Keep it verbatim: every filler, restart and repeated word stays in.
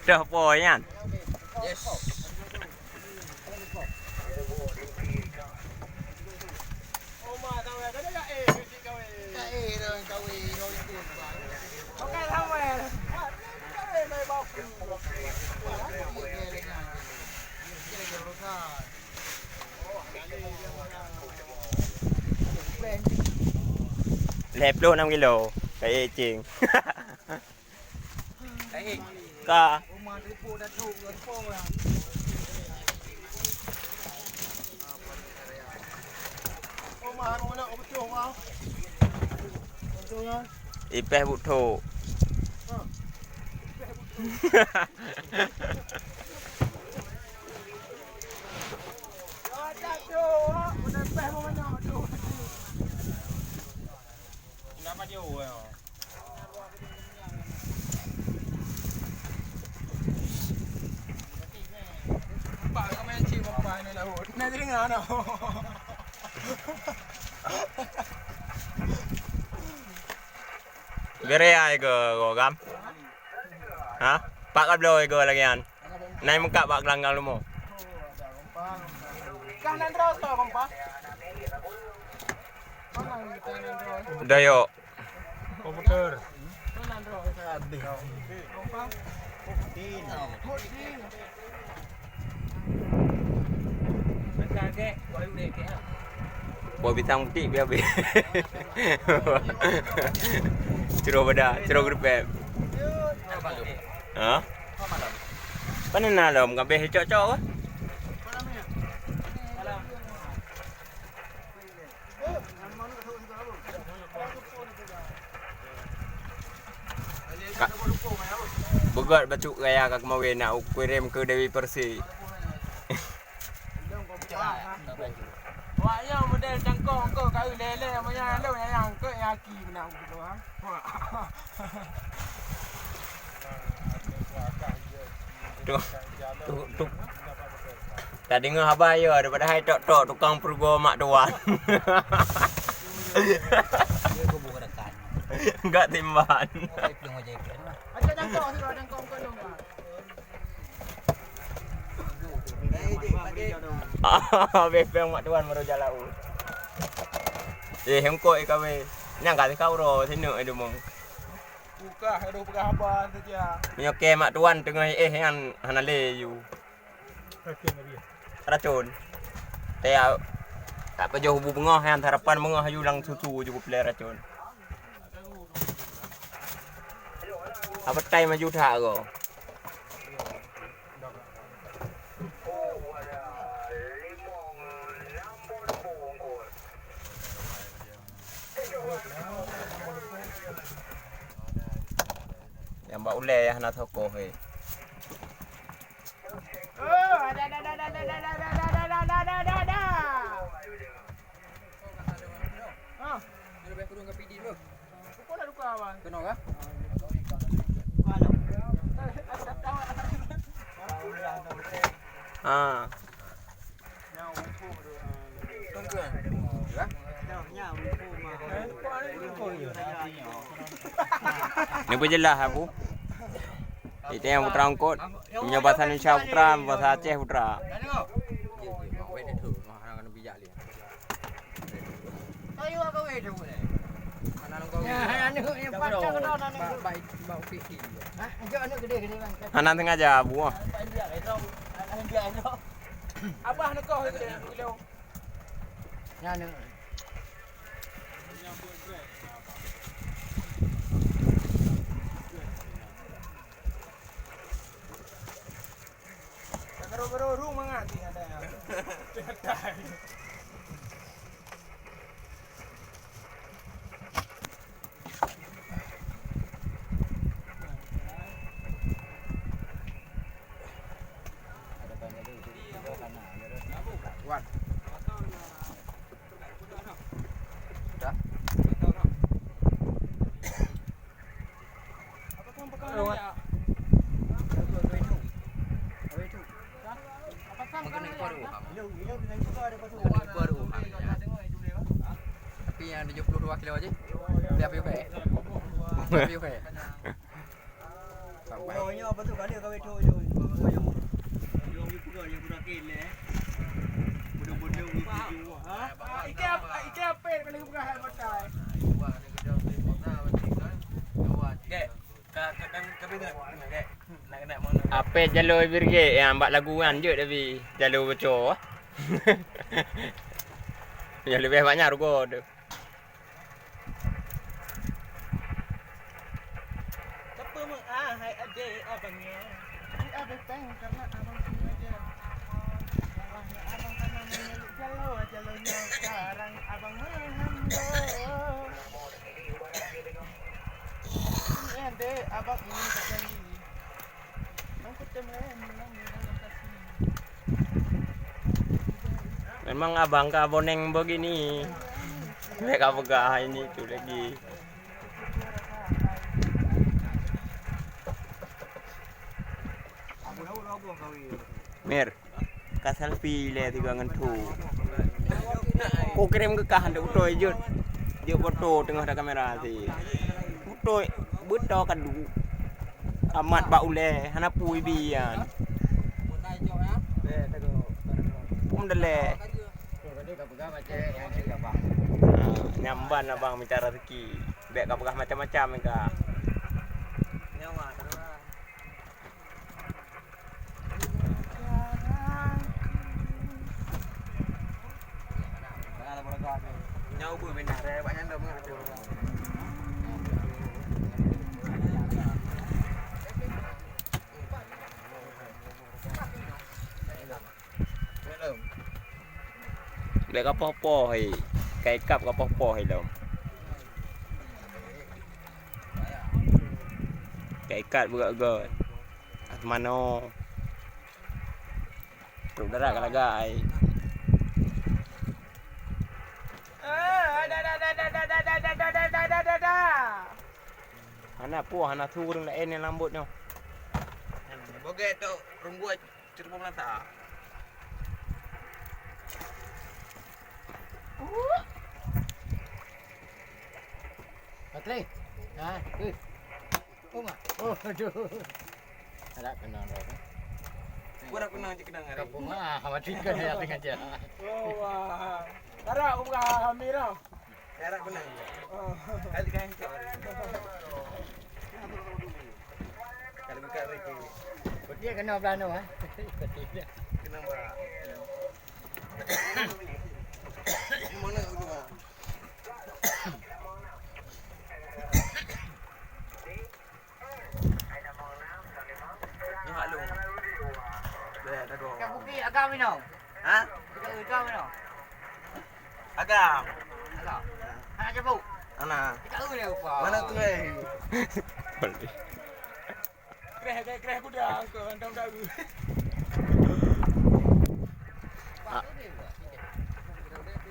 Dah po nyan. Lhèe ploh nam kilo. Ka ék cing. Ka. Ipèh buet thok. Bere ai go, go gam. Ha? Pak ka bloe go lagèe nyan. Nai meukat bak gelanggang leumo. Ka nan droe soe, Kompa? Mana kita nan droe? Dayok. Komputer. Mana droe? Habis. Kompa? Bukti. Bukti. Buat bintang putih biar habis. Curo beda, curo gerepek. Ha? Pane na lom, ngabeh cok-cok ke? Ka, beugöt bacut raya ka keumawe nak kukirém keu Dewi Persik. Wak nyoe model cangkong keu ka lé-lé, meunyo lôn nyang keu nyaki beuna. Tuh, tuh, tuh. Tadeungoe haba yo, daripada hai tok-tok tukang peurugoe mak tuan. Enggak timban. Ada jangkau sini, ada jangkau bukan dong. Bepeng mak tuan baru jalan. Eh, hengkok ikan weh. Nyang kali kau ro sini eh demong. Buka, aduh, peugah haba saja. Meunyoe kèe mak tuan teungoh éh nyan hana lé yue. Racôn. Teuh, tak pajoh bu beungoh nyan, sarapan beungoh aju lam susu ju peulé racôn. Apa tai maju that ko? Nyang bak ulèe nyang hana sokoh, he. Oh, ada, ada. Ah. Keunoe kah? Ha. Ni peujeulaih aku. Itu yang putra ungkot. Punya bahasa Indonesia putra, bahasa Aceh putra. Hana sengaja buah. Abah neukoh kilo. Baru-baru mangat ni ada. Wan. Dah. Tapi yang tujuh puluh dua kilo aja. Dia api ukai. Dia api ukai. Sampai. Nyoe apa tu kali kawé tu tu. Nyoe. Nyoe ni pura, nyoe pura kele. Bodoh-bodoh ni tu. Ha? Ike apa? Ike apa yang kena buka hai matai? Dek, ka, ka, ka, ka, ka, dek. Nak, nak, mana? Apa jalur birgit yang bak lagu kan je tapi jalur beco. Yang lebih banyak rugo tu. Teupeu meu'ah hai adék abang nyoe. Di abéh péng karena abang sengaja. Salahnya abang karena memilih jalur, jalurnya sekarang abang mengambil. Ini adék abang ini tak janji. Bang kutem lain, bilang dia dalam kasih. Memang abang ka boneng begini. Mereka peugah ini tu lagi. Mir, ka selfie lé tiga ngon tu. Ku kirim keu kah untuk beutôi jeuet. Jeuet foto teungoh ada kamera si. Beutôi, beutôi kadu. Amat bak ulèe, hana pui bian. Kum delek. Ha, nyamban abang minta rezeki. Bèk ka peugah macam-macam ka. Nyawa beu bina, banyak dah mengatur. Lé ka poh-poh hai. Ka ikab ka poh-poh hai lom. Ka ikat beugöt-göt. Asmano. Trok darat ka lagak hai. Hana puih, hana su ureueng laén nyang lambot nyoe. Bogét tok runggut. Ceureueng meulasa. Patri. Ha, eh. Oh, ma. Oh, aduh. Ada kenal dah. Gua dah kenal je kenal hari. Kampung ah, mati kan ya tengah jalan. Oh, wah. Tarak buka Amira. Erat beunang. Oh. Kali kan cok. Kalau buka lagi. Betul kena belah anu, eh. Betul. Kena belah. Mana dulu, ah? Nyoe hak lôn. Bèk, takot. Ka bukit agam inoe. Ha? Bukit agam inoe. Agam. Agam. Anak cabut. Anak. Kita urus dia apa? Mana tu, eh? Kreh, kreh, kreh kuda, angkau, antang daru. Pak tu dia.